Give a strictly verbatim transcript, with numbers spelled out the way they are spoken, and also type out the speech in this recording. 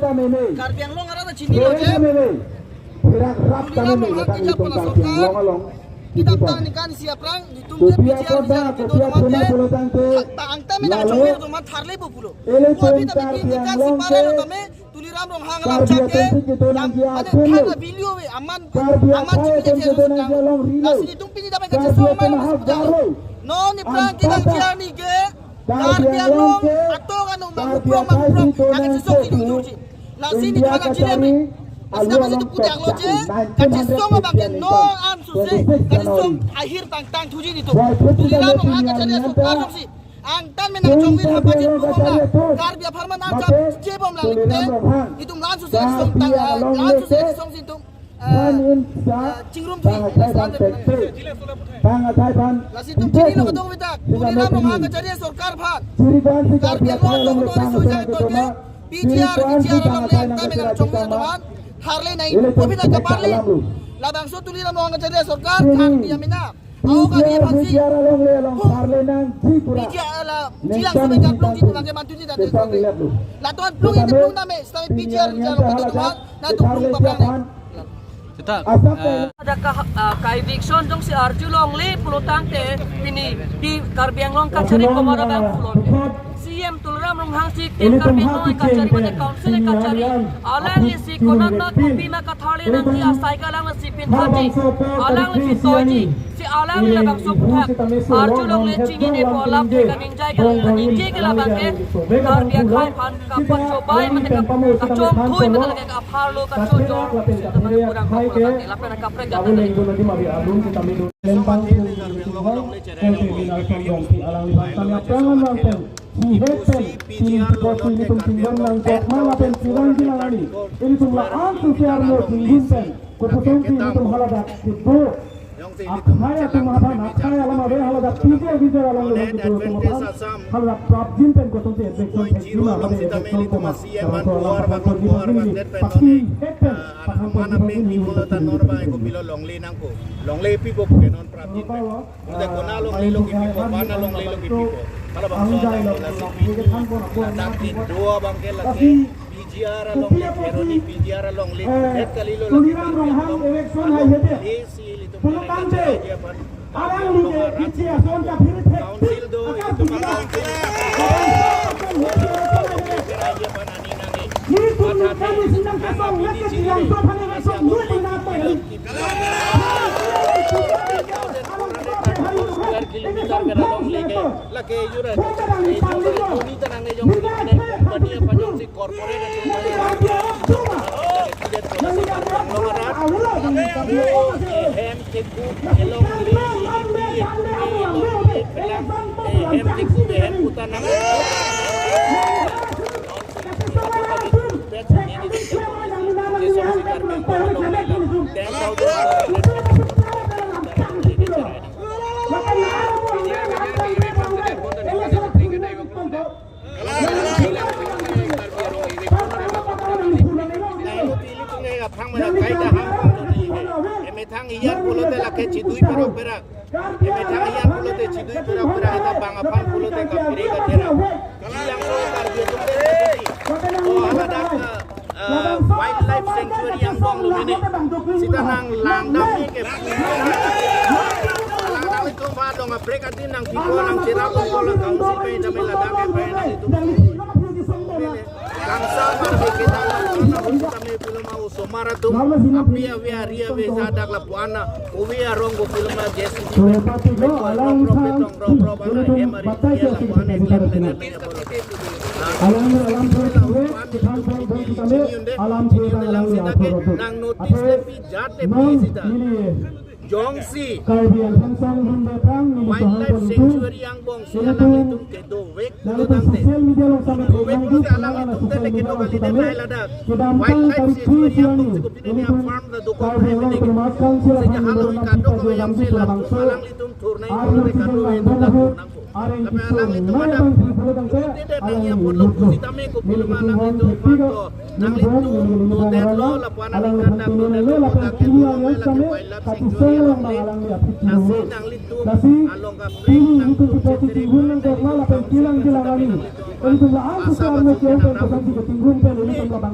Karbi Anglong arat ta chinilo je, Tuliram Ronghang kejapon asorkar kedamtang aningkan isi aphrang netum ke P G R kedo atum ke angtan me nangchongir atum aphan tharlepo pulo. Ko abang ta P G R kedo atum aphan Tuliram Ronghang alam chak ke, yang mane thang a video we, aman, aman chini je sutang. Lasi netum pini damai kachesong mai mas puja. Non ni prang kita P G R ni ke, Karbi Anglong ato kan nang muprong muprong, nang kachesong si jujur si. Lasi netum anak chini ami. Lasi netum si tu puja lo je, kachesong abang ke non an suse, kachesong akhir tangtang thuji netum. Tuliram Ronghang kachari asorkar si angtan me nangchongir hapa jin bom la, Karbi apharman nangchap je bom la lite, netum la an suse song tang, la an suse song si netum, eh, eh, chingrum thu, bang athai phan. Lasi netum chinilo kadokave ta, Tuliram Ronghang kachari asorkar aphan, Karbi Anglong along along soi jang to ke, P G R, P G R along le angtan me nangchongir atum aphan tharle nangji, kopi nangkaparle. Labangso Tuliram Ronghang kachari asorkar, Karbi amena. Aho kali aphan si. P G R along le along tharle nangji pura. P G R la, jilang sampai ka plung ji tu bang ke mantu ji dati. Laton plung ji plung dam me, sampai P G R jilang plung tu bang, na tu plung bang. Sita. Asap eh, Ada ka, ah, ka-eviction jongsi arjulongle pulo tangte pini di Karbi Anglong kachari komat abang pulo. C E M Tuliram Ronghang si ilitum Karbi Anglong kachari mate council kachari. Alangli si konat ma kopi ma katharle nangji asai ke alangli si pinthaji. Alangli si toiji. Si alangli labangso aputhak arjulongle chinine pu alam ke kaningjai ke alam ke ningje ke labang ke Karbi akhai aphan kapachobai mate kachomthui mate lake kapharlo kachojor. Sita mane kurang kapharlo mate lapen kaprek jat mate. Lempang P G R along le cherelo. Alangli aphan kami aprangan nangpen, si het pen, si P G R along le Karbi Anglong pen, ilitum la an suse arlo chinghun pen, kopuson si ilitum haladak kedo. Akhai atum aphan, akhai alam ave haladak P G R, P G R along le kedo atum aphan, haladak prapjin pen koson si eviction pen jima ave eviction koma. Kawan so alam aphan konji pagi ni, pagi het pen, aphan mana konji pagi ni, pulo ta nor ba eko pilo longle nangpo. Longle pipo ke non prapjin pen. Ante kona longlelo kipipo, kona longlelo kipipo. Hala bangso alam ke lasi pi. Ladak tin dua bang ke lake P G R along le, Kheroni P G R along le, het kalilo lake Tuliram Ronghang election hai hete. Lesi ilitum pulo tangte, alang lu ke kichi ason ka phiri thek. Council do ilitum akan. Ni tum kami sinang kasong leke jilang so phane kasong lu pina to. Lake jura, eh, jura, juni tanang ne jong, ne company apa jong si corporate atum, eh, hem keku, elong le, eh, hem keku, hem kuta nang. Emethang iyan pulote lake chidui perak-perak. Emethang iyan pulote chidui perak-perak, eta bang aphan pulote kaphere kathera. Jilangso Karbi atum te, oh, haladak, eh, wildlife sanctuary angbong lumene. Sita nang langdam ni ke. Langdam itum ba dong aprek atin nang pipo nang cherap pipo la council pen jame ladak ke pen nang itum. Langsa mar beke dalam karena uji kami pulo ma osomar atum. Api avi ari ave hadak lapu-an na. Ove arong ko pulo ma J C B. Rong rong petong rong rong bang na hem ari dia lapu-an na hem. Alam alam pura pura, kita pura pura kita le, alam pura alam ya pura pura. Nang notice le pi jat le pi sita. Jongsi Karbi Anglong song hum betang ni wildlife sanctuary angbong si alanglitum kedovek pulo tangte. Dovek pulote alanglitum te le kedo kali de nai ladak. Wildlife sanctuary angbong si kopine aphan la dokok private ke. Sejak halong kadokave jam si lapu alanglitum thurnei pulote kadokave thur nangpo. Tapi alanglitum ada. Rute de nang ya pulo pusitame ko pulo ma alanglitum aphan ko. Nanglitum dodet lo lapu-an aningkan dak dodet lo, lapu-an kini alam tame kachisong long bang alangli aphi. Lasi nanglitum along kaprek nang itum pipoti tinggun nang dokma lapen kilang kilang ani. Itum la-an suse armo kiong pen koson si ketinggun pen itum labang.